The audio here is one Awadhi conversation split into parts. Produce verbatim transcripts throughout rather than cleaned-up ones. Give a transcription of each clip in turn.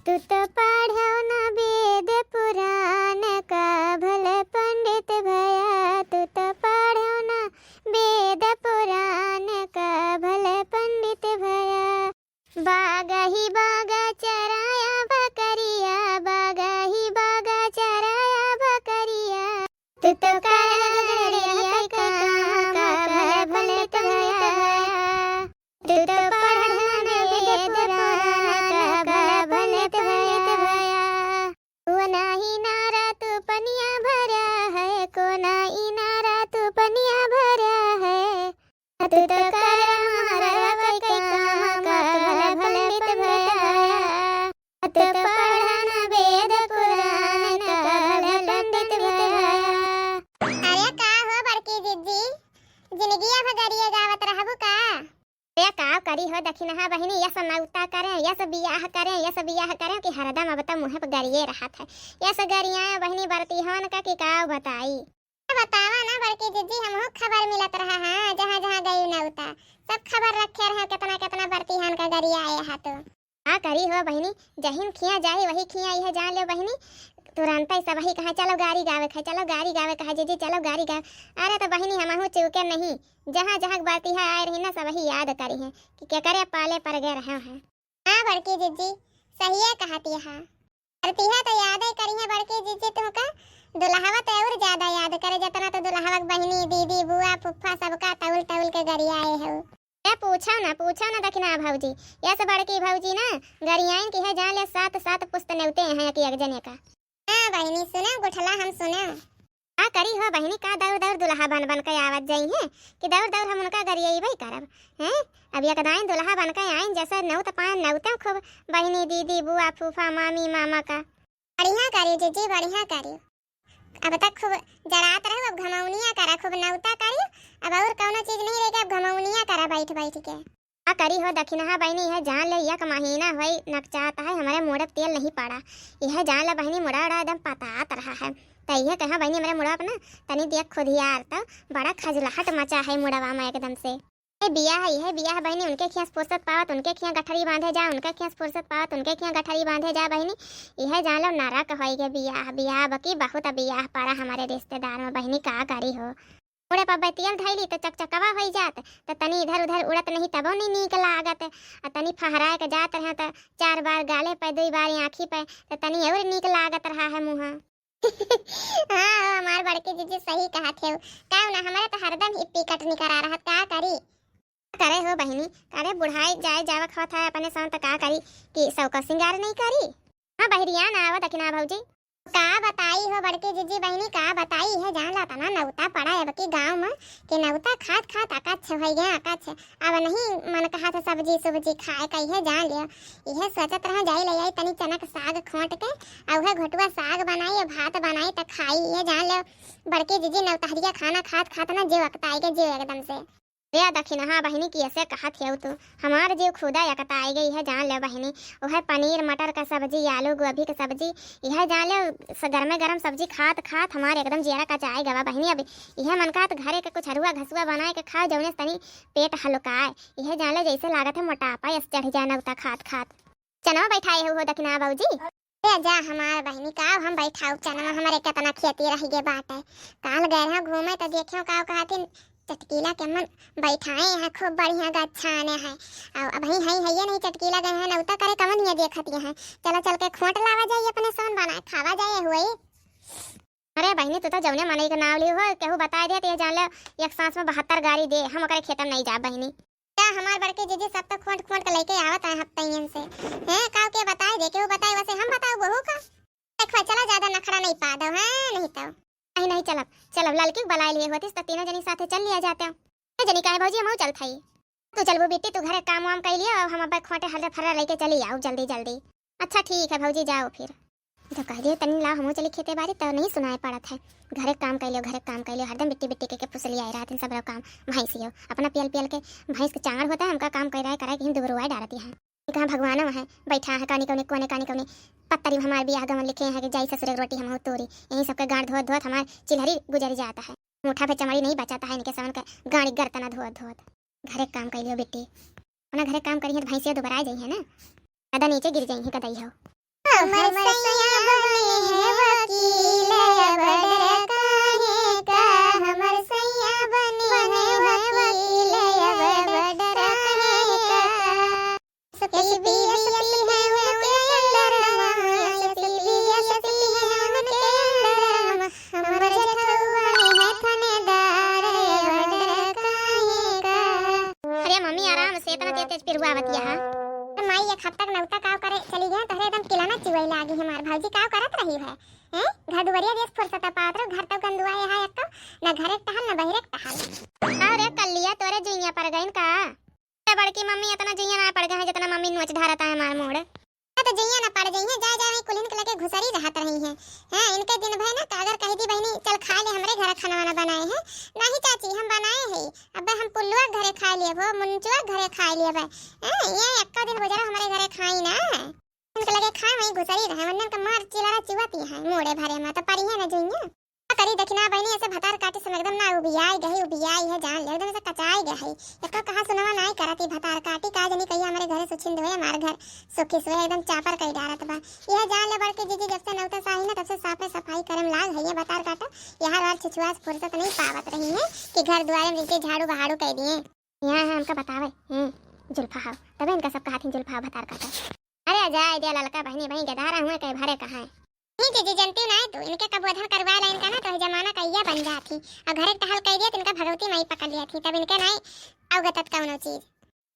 तू तो पढ़ो ना वेद पुराण का भले पंडित भया, तू तो पढ़ो ना वेद पुराण का भले पंडित भया। बागा ही बागा चराया बकरिया, बागा ही बागा चराया बकरिया। तू तो कर काम का भले पंडित भया, तू तो पढ़ना वेद पुराण का भले पंडित भया। कोना इनारा तू पनिया भरा है, कोना इनारा तू पनिया भरा है। तू तो कर मारवा के काम का भले पंडित भया। तू तो पढ़ना वेद पुराण का भले पंडित भया। अरे का हो बड़की जिज्जी, जिनगिया भर गरिये गावत रहबू का? ए, का करी हो दखिनहा बहिनी, यस नौता करें, यस बियाह करें, यस बियाह करें कि हरदम अब त मुँहे पे गरिये रहत है। यस गरियाए बहिनी बरतिहन का कि का बताई। बतावा ना बड़की जिज्जी, हमहू खबर मिलत रहा है, जहाँ जहाँ गई नौता, सब खबर रखे रहे, कितना कितना बरतिहन का गरियाए हा तो। का करी हो बहिनी, जहिन खिया जाई वही खिया, यह जान लो बहिनी। तुरंत ही सबही कहा, "चलो गारी गावे खाए, चलो गारी गावे कहा जिज्जी, चलो गारी गावे।" अरे तो बहिनी हमहू चूके नहीं, जहाँ जहाँ बरतिहा आए रही ना, सबही याद करी है कि केकरे पाले पर गए रहे हैं। हाँ बड़की जिज्जी, सहिए कहती है। बरतिहा तो याद ही करी है बड़की जिज्जी तुमका, दुल्हवा तो और ज्यादा याद करे, जितना तो दुल्हवा के बहिनी, दीदी, बुआ, फुफ्फा सबका तौल तौल के गरियाए हो। ए, पूछो ना, पूछो ना दखिना भौजी। यस बड़की भौजी ना गरियाइन कि है जान ले सात सात पुस्त नेवते हैं एक एक जने का। हाँ बहिनी, सुने गुठला हम सुने। का करी हो बहिनी, का दौर दौर दुल्हा बन बन के आवत जाई हैं कि दौर दौर हम उनका गरियेबे करब, हैं? अब एक दाइन दुल्हा बन के आइन, जैसे नौत पान नौते खूब बहिनी, दीदी, बुआ, फूफा, मामी, मामा का। बढ़िया करी जिज्जी, बढ़िया करी। अब तक खूब जड़ात रहो, अब घमौनिया करा, खूब नौता करी। अब और कौनो चीज नहीं रह गया, अब घमौनिया करा बैठ बैठ के। का करी हो दखिनहा बहिनी, यह जान ले एक महीना होई नकचात है, हमरे मुड़े पे तेल नहीं पड़ा। यह जान ले बहिनी, मुड़ा उड़ा एकदम पतात रहा है। त यह कहा बहिनी, हमरे मुड़वा पे ना तनी देख खुदियार, तो बड़ा खजुलाहट मचा है मुड़वा में एकदम से। ए बियाह, यह बियाह बहिनी, उनके खियास फुर्सत पावत उनके खिया गठरी बांधे जा, उनके खियास फुर्सत पावत उनके खिया गठरी बांधे जा बहिनी। यह जान लो नरक होई गे बियाह, बियाह बकी बहुत बियाह पड़ा हमारे रिश्तेदार में बहिनी, का करी हो। मुड़े पर बैतियल धैली त चकचकवा होई जात, त तनी इधर उधर उड़त नहीं तबो नहीं नीक लागत। आ तनी फहराए के जात रहे त चार बार गाले पे, दुई बार आँखी पे, त तनी और नीक लागत रहा है मुँह। हाँ, हमार बड़की जिज्जी सही कहत हेउ। का ना, हमारे तो हरदम हिप्पी कटनी करा रहत, का करी? करे हो बहिनी, अरे बुढ़ाई जाए जावक होत है अपने सन त का करी कि सौका सिंगार नहीं करी? हाँ बहिरिया ना आवा दखिना भौजी। का बताई हो बड़की जिज्जी बहिनी, का बताई है जान ला तना नौता पड़ा अब की गाँव में कि नौता खात खात अकच्छ होई गए, अकच्छ। अब नहीं मन कहा था सब्जी सुब्जी खाए का, इहे जान लियो। इहे सोचत रहा जाई ले आई तनी चनक साग खोंट के, आ उहे घोटुआ साग बनाई, आ भात बनाई त खाई, इहे जान लियो। बड़की जिज्जी नौतहरिया खाना खात खात ना जीव अकताई के जीव एकदम से। या दखिनहा बहिनी कि ऐसे कहत हेउ तू, हमार जीव खुदा अकताई गई है जान ले बहिनी। उहे पनीर मटर का सब्जी, आलू गोभी के सब्जी, यह जान ले स-, गरमे गरम सब्जी खात खात हमार एकदम जियरा कचाए गवा बहिनी। अब यह मन कहत घरे के कुछ हरुआ घसुआ बनाए के खाओ, जौने से तनी पेट हल्काए। यह जान ले जैसे लागत है मोटापा यस चढ़ जाए नौता खात खात। चनवा बैठाए हो, हो दखिना भौजी? ए जा हमार बहिनी, का हम बैठाऊ चनवा, हमरे केतना खेती रह गे बाटे। काल गए रहे घूमे त देखे का कहथिन चटकीला के मन बैठाए हैं, खूब बढ़िया गच्छाने हैं। और अब ही है, है ये नहीं चटकीला गए हैं नौता करे, कवन ये देखत ये हैं। चलो चल के खोंट लावा जाए, अपने सोन बनाए खावा जाए हुए। अरे बहिनी, तू तो जौने मनई के नाव ली हो, केहू बताए दे त ये जान ले एक सांस में बहत्तर गारी दे, हम ओकरे खेतम नहीं जा बहिनी। का हमार बड़की जिज्जी सब तो खोंट खोंट के लेके आवत है हफ्तइयन से। हैं, काव के बताए दे, केहू बताए वैसे हम बताओ बहू का? देखो, चला ज्यादा नखड़ा नहीं पा दो, हैं, नहीं तो। नहीं, नहीं, चलब, चलब, ललकी के बुलाए लिए होतीस तो तीनों जनी साथे चल लिया जाते। ए जनी काहे भौजी, हमहू चलत हई। तू चलबू बेटी, तू घरे काम वाम कइ लियो, अब हम अब खोंटे हर्रे फर्रा लेके चली आऊ जल्दी जल्दी। अच्छा ठीक है भौजी, जाओ फिर। तो कह दियो तनी लाओ हमहू चली खेते बारी, तो नहीं सुनाए पड़त है। घरे काम कइ लियो, घरे काम कइ लियो, हरदम बिट्टी बिट्टी के, के फुसली आए रहत इन सब काम। भैंस यो अपना पियल पियल के भैंस के चांगड़ होता है, हमका काम कइ रहा है, कराए के हम दुबरुआ डारती है। कहाँ भगवान है बैठा है कानी कौने कोने, कानी कौने पत्तरी में हमार बियाह गवन लिखे हैं कि जाई ससुरे के रोटी हमहू तोरी। यही सबके गांड धोत धोत हमार चिल्हरी गुजर जाता है। मुठा पे चमड़ी नहीं बचाता है इनके सवन का गाड़ी गर्तना धोत धोत। घरे काम कइ लियो बेटी, अपना घरे काम करी है तो भैंसिया दुबराए जाई है ना, कदा नीचे गिर जाई है कदई हो। हमर सैया बने हैं वकील, अब डर काहे का। हमर सैया बने हैं वकील, अब डर काहे का। एसपी, एसपी है उनके अंडर मा, एसपी, एसपी है उनके अंडर मा। हमर जेठउआ है थानेदार, अब डर काहे का। अरे मम्मी, आराम से, इतना तेज तेज पिरुआवत यहाँ। अरे माई, एक हफ्ता के नौता काव करे चली गए, तोहरे एकदम किलाना चुवई लागी हमार। भौजी काव करत रही है? हैं? घर दुआरिया देस फुर्सत पावत रहो, घर तो गंदुआ है एक तो, ना घरे के टहल, ना बहिरे के टहल। अरे कल्लिया, तोरे जुइया पर गइन का? अरे बड़की मम्मी, इतना जुइया ना पड़ गए हैं जितना मम्मी नोच ढारत है हमार मूड़। हाँ, तो जुइया ना पड़ गई है, जाए जाए वहीं कुलिन के लगे घुसरी रहत रही हैं। हाँ, इनके दिन भर ना तो अगर कह दी बहिनी चल खा ले, हमरे घर खाना वाना बनाए हैं, नहीं चाची हम बनाए हैं, अब हम पुल्लुआ के घरे खा लिए, वो मुंचुआ के घरे खा लिए बे। हाँ, ये एक्का दिन गुजरा हमरे घरे खाई ना, उनके लगे खाए वहीं घुसरी रहे, वरना का मार चिलारा चुआती है, मूड़े भरे मा तो पड़ी है ना जुइया। का करी दखिना बहिनी, ऐसे भतार काटी से एकदम ना उबियाई गई, उबियाई है जान ले, एकदम से कचाई गई। एको कहा सुनवा नाई करत ई भतार काटी, का जनी कहिया हमरे घरे सुछिंद होए, हमार घर सुखी सोए एकदम चापर कई डारत बा। यह जान ले बड़की जीजी, जब से नौता साही ना तब से साफे सफाई करम लाग है ये भतार काटा। यहाँ रात छिछुआ से फुर्सत नहीं पावत रही है कि घर दुआरे में नीचे झाड़ू बहाड़ू कई दिए। यहाँ है हमका बतावे, हैं, जुल्फा हाव, तबे इनका सब कहा थी जुल्फा हाव भतार काटा। अरे जाए दे ललका बहिनी, बहिनी गधारा हुए कहीं भरे कहाँ है। नहीं जीजी, जनती नाई तू, इनके कब वधन करवा ला इनका ना, तो ये जमाना का इया बन जात ही। और घरे टहल कह दिया तो इनका भगवती माई पकड़ लिया थी, तब इनके नाई अवगतत कौनो चीज।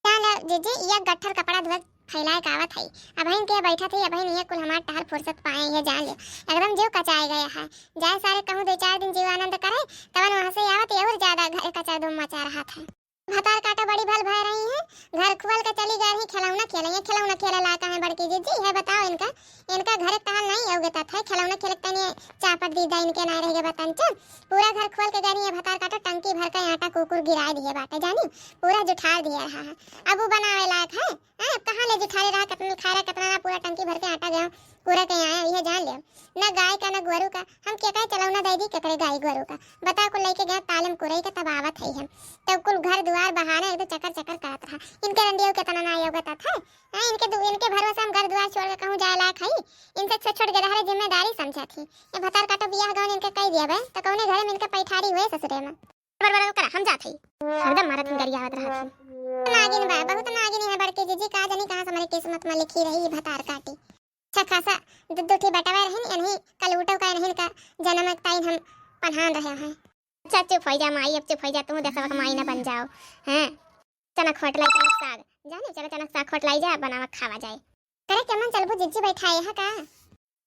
जान लो जीजी, ये गट्ठर कपड़ा धोए फैलाए कावत है। अब इनके बैठा थी, अब ये कुल हमार टहल फुर्सत पाए, ये जान लो। एकदम जीव कचाए गया है। जाए सारे कहूँ दो चार दिन जीव आनंद करे, तवन वहाँ से आवत ये और ज्यादा घर कचा धूम मचा रहा था। भतार काटा बड़ी भल भय रही है, घर खोल के चली गई रही, खिलौना खेले, ये खिलौना खेले लायक है बड़की जीजी, है बताओ इनका, इनका घर टहल नहीं अवगतत है, खिलौना खेले तनी चापट दीदा इनके ना रह गए बतन च, पूरा घर खोल के गई रही है भतार काटा, टंकी भर के आटा कुकुर गिराए दिए बाटे जानी, पूरा जुठार दिए रहा है, अब वो बनावे लायक है, हैं? अब कहाँ ले जुठारे रहा, कितना खाए रहा, कितना ना, पूरा टंकी भर के आटा गया, पूरा कहीं आया, यह जान ले। ना गाय का, ना गोरू का, हम के कहे चलौना दे दी, केकरे गाय गोरू का। बता, कुल लेके गया तालम कुरई के, तब आवत है हम। तब कुल घर दुआर बहाने एकदम चकर चकर करत रहा। इनके रंडियो के तना ना अवगतत है। हैं, इनके दु-, इनके भरोसे हम घर दुआर छोड़ के कहूँ जाए लायक है? इनसे छोट छोट गदहरे जिम्मेदारी समझत ही। ये भतार काटा बियाह गौन इनके कई दिया बे, तो कौने घरे में इनके पैठारी हुए ससुरे में। बड़ बड़ करा, हम जात हई। हरदम मारत हिंगरिया आवत रहत ही। नागिन बा, बहुत नागिन है बड़के जीजी, का जानी कहाँ से हमारे किस्मत में लिखी रही भतार काटी। अच्छा खासा दु-, दुठी बटवा रहन, इन्हीं कलूटो का, इन्हीं का जन्म ताइन हम पन्हान रहे हैं। अच्छा चुप हो जा माई, अब चुप हो जा, तू दसवा का माई ना बन जाओ। हैं? चना खोट लाई, चना साग। जाने चला चना साग खोट लाई जा, बनावा खावा जाए। करे के मन चलबू जिज्जी बैठाए है का?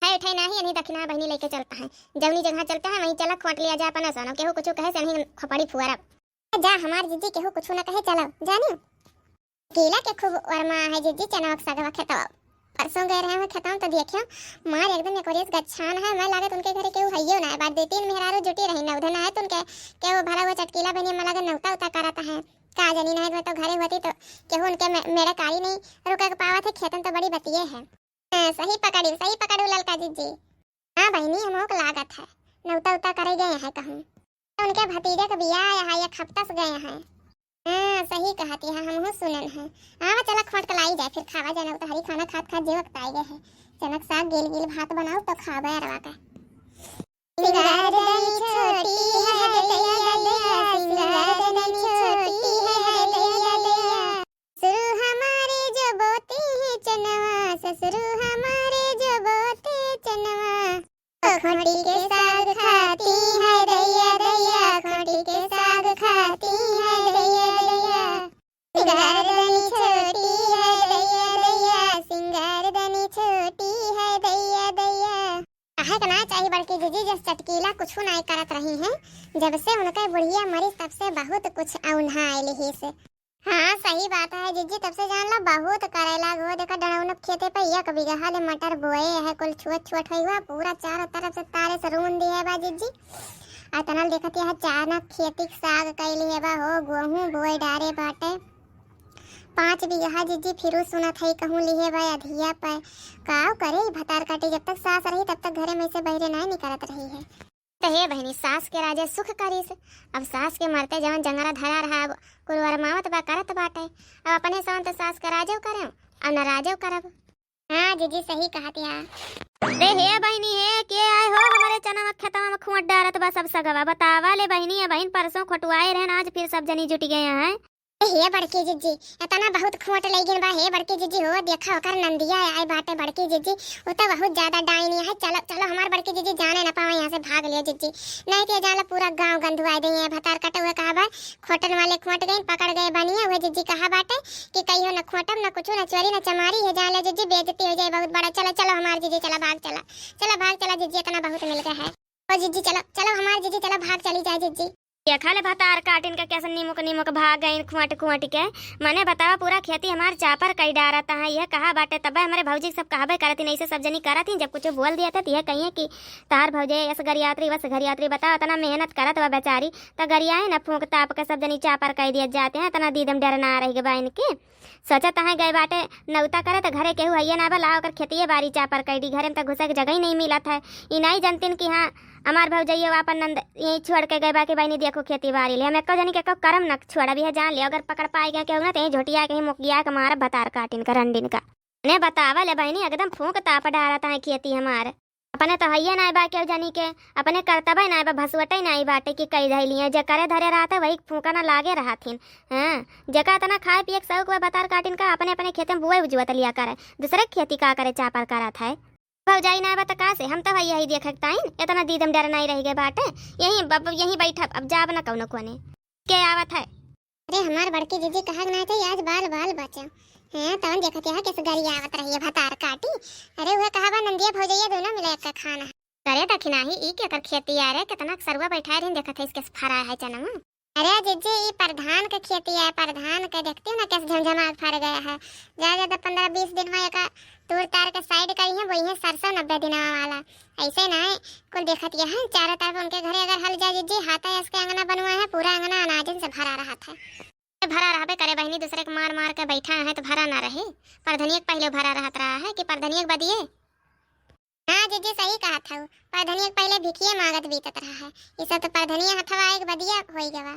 है उठाई नाही, इन्हीं दखिना बहिनी लेके चलता है। जौनी जगह चलता है वहीं चला खोट लिया जा अपना सोना, केहू कुछ कहे से नहीं खोपड़ी फुअरब। जा हमार जिज्जी केहू कुछ न कहे चलो, जानी। कीला के खूब ओरमा है जिज्जी, चनवा के सगवा खेतवा। परसों गए रहे हैं खेतवा तो देखियो मार एकदम एक ओरियस गच्छान है, मैं लागत उनके घरे केहू हइयो ना है। बार दो तीन मेहरारू जुटी रही ना उधर ना है तो उनके केहू भला वो चटकीला बहिनी में लागत नौता उता करत है। का जानी ना है तो घरे होती तो केहू उनके मे-, मेरे कारी नहीं रुके के पावत है, खेतन तो बड़ी बतिये है। हाँ, सही पकड़ी, सही पकड़ू ललका जिज्जी। हाँ बहिनी, हमहू के लागत है नौता उता करे गए हैं कहूँ। उनके भतीजे के बियाह है, एक हफ्ता से गए हैं। हाँ, सही कहती है, हमहू सुनन है। आवा चला खोट के लाई जाए, फिर खावा जाए, ना तो हरी खाना खात खात जीव अकताई गए है। चनक साग गील गील भात बनाओ तो खावे अरवा का। सिंगारदानी छोटी है दैया दैया, सिंगारदानी छोटी है दैया दैया। ससुर हमारे जो बोते हैं चनवा, ससुर हमारे जो बोते चनवा। खोटी के साग खाती है दैया दैया, खोटी के साग खाती है दैया दैया। सिंगारदानी छोटी है दैया दैया, सिंगारदानी छोटी है दैया दैया। काहे के ना चाही बड़की जीजी, जस चटकीला कुछु नाई करत रही हैं, जब से उनके बुढ़िया मरी तब से बहुत कुछ औंधा आइल ही से। हाँ, सही बात है जिज्जी, तब से जान ला बहुत करे लाग हो। देखा डरौनक खेते पे एक बीघा ले मटर बोए है, कुल छोट छोट होई हुआ, पूरा चारों तरफ से तारे से रून दिए बा जिज्जी। आ तनल देखत यह अचानक खेती के साग कैली है बा हो, गोहूँ बोए डारे बाटे। पाँच बीघा जिज्जी फिरू सुनत है कहूँ लिहे बा अधिया पे। काव करे ई भतार काटी, जब तक सास रही तब तक घरे में से बहिरे नाई निकलत रही है। तो हे बहिनी, सास के राजे सुख करिस। अब सास के मरते जवन जंगरा धरा रहा, अब कुल वरमावत बा, करत बाटे। अब अपने सवन तो सास के राजेव करें, अब न राजेव करब। हाँ जीजी, सही कहत या। अरे हे बहिनी हे, के आए हो हमरे चनवा खेतवा में खोंट डारत बा सब सगवा? बतावा ले बहिनी, ए बहिन परसों खोटवाए रहन, आज फिर सब जनी जुटि गए हैं। ए हे बड़की जीजी, एतना बहुत खोंट लइगिन बा हे बड़की जीजी हो, देखा ओकर नंदिया आए बाटे बड़की जीजी, उ तो बहुत ज्यादा डाइनी है। चलो चलो हमार बड़की जीजी, जाने न पावे, यहाँ से भाग लियो जीजी, नहीं तो जान लो पूरा गाँव गंधुआए देइहैं। भतार काटे हुए कहा बा, खोटन वाले खोट गइन, पकड़ गए बनिया। उहे जिज्जी कहा बाटे कि कहियो न खोटब, न कुछु, न चोरी, न चमारी। ये जान ले जिज्जी, बेइज्जती हो जाए बहुत बड़ा। चलो, चलो हमार जिज्जी, चला भाग चला, चला भाग चला जिज्जी, इतना बहुत मिल गया है। ओ जिज्जी चलो, चलो हमार जिज्जी, चला भाग चली जाए जिज्जी। देखा ले भतार काटिन का कैसे निमुक निमुक भाग गइन खोट खोट के। मने बतावा, पूरा खेती हमार चापर कई डारत है। यह कहा बाटे तबे हमरे भौजी सब कहबे करत ही, नहीं से सब जनी करत ही। जब कुछ बोल दिया था तो यह कहिए कि तार भौजे ऐस गरियातरी, वस गरियातरी, बतावा इतना मेहनत करत बा बेचारी। त गरियाए न फूंक ताप के सब जनी चापर कई दिया जाते हैं, इतना दीदम डर ना रह गए बा इनके। सोचत हैं गए बाटे नौता करे त घरे केहू हइये ना बा, लाओ ओकर खेतिए बारी चापर कई दी, घरे में त घुसे के जगह ही नहीं मिलत है। ई नहीं जानतीन कि हाँ हमार भौजइयो आपन नंद यहीं छोड़ के गए बा कि बहिनी देखो खेती बारी ले, हम एको जनी के एको करम न छोड़ब, यह जान ले अगर पकड़ पाए गए केहू ना त यहीं झोटिया के ही मुकिया के मारब भतार काटिन का रंडिन का। ने बतावा ले बहिनी एकदम फूंक ताप डारत है खेती हमार। अपने तो हइये नाय बा केहू जनी के, अपने करतबे नाय बा, भसुअटे नाय बाटे कि कई धइलिए, जे करे धरे रहत है वही फूंका ना लागे रहथिन। हाँ, जेका इतना खाए पिए के शौक बा भतार काटिन का, अपने अपने खेते में बुए उजुअत लिया करे, दूसरे के खेती का करे चापर करत है। भौजाई नाय बा त का से, हम तो हइये ही देखे के ताइन, इतना दीदम डर नाय रह गए बाटे, यहीं बब-, यहीं बैठब, अब जाब ना कौनो कोने। के आवत है। अरे हमार बड़की जीजी कहा के ना चाहिए, आज बाल बाल बचा। हैं, तवन देखत यहाँ किस गरी आवत रही है भतार काटी। अरे वह कहा बा नंदिया भौजैया दोनों मिले एक खाना। करे दखिनाही, ई के कर खेती आ रे, कितना सरुआ बैठा रही, देखत है इसके फरा है चनवा। अरे जीजी, ई प्रधान के खेती है, प्रधान के देखती हो ना कैसे झमझमात फर गया है। जा जा तो पन्द्रह बीस दिन में एक तूर तार के side करी है, वही है सरसों नब्बे दिनवा वाला। ऐसे ना है, कुल देखत यह है, चारों तरफ उनके घरे अगर हल जा जीजी, हाथ है इसके अंगना बनवा है, पूरा अंगना अनाजन से भरा रहत है। भरा रहबे करे बहिनी, दूसरे के मार मार के बैठा है तो भरा ना रहे। परधनिया के पहले भरा रहत रहा है कि परधनिया के बदिए। हाँ जीजी, सही कहत हऊ, परधनिया के पहले भिखिए मांगत बीतत रहा है। ई सब तो परधनिया हथवा आए के बदिया होई गवा।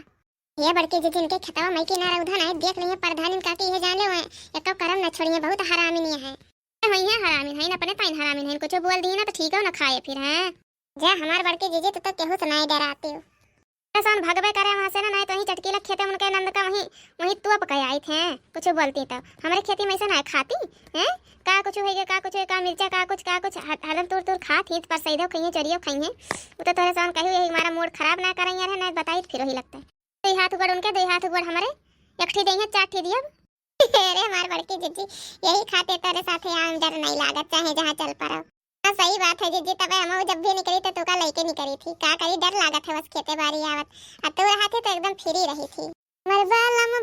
ये बड़की जीजी, इनके खेतवा मई की ना रौधा ना है, देख लिहे परधानिन काटी है जान ले, एको करम न छोड़िए, बहुत हरामिन है। होई है हरामिन है, अपने ताइन हरामिन है, कुछ बोल दी ना तो ठीक हो ना खाए फिर, हैं। जा हमार बड़की जीजी, तू तो केहू से नाय डराती हो। ऐसा भगबे करे वहाँ से ना, नाय तो वहीं चटकीला खेते उनके नंद का वहीं, वहीं तोप के आई थे, कुछ बोलती तो। हमरे खेती में ऐसा ना खाती, हैं? का कुछ होइगे, का कुछ होइगे, का मिर्चा, का कुछ, का कुछ, ह-, हरदम तूर तूर खात ही, पर सैदो खइहे, चोरियो खइहे। वो तो तोहरे सामने कही, यही हमारा mood खराब ना करइया रहे, ना बताई तो फिर वही लगता है। दो हाथ उगड़ उनके, दो हाथ उगड़ हमरे, एक ठी देइहे, चार ठी दियब। अरे हमार बड़की जीजी, यही खाते तोरे साथे आम डर नहीं लागत, चाहे जहाँ चल पड़ो। हाँ, सही बात है जीजी, तबे हम जब भी निकली तो तोका लइके निकली थी। का करी, डर लागत है बस खेते बारी आवत। आ तू रहत ही तो एकदम free रही थी। हमर बालम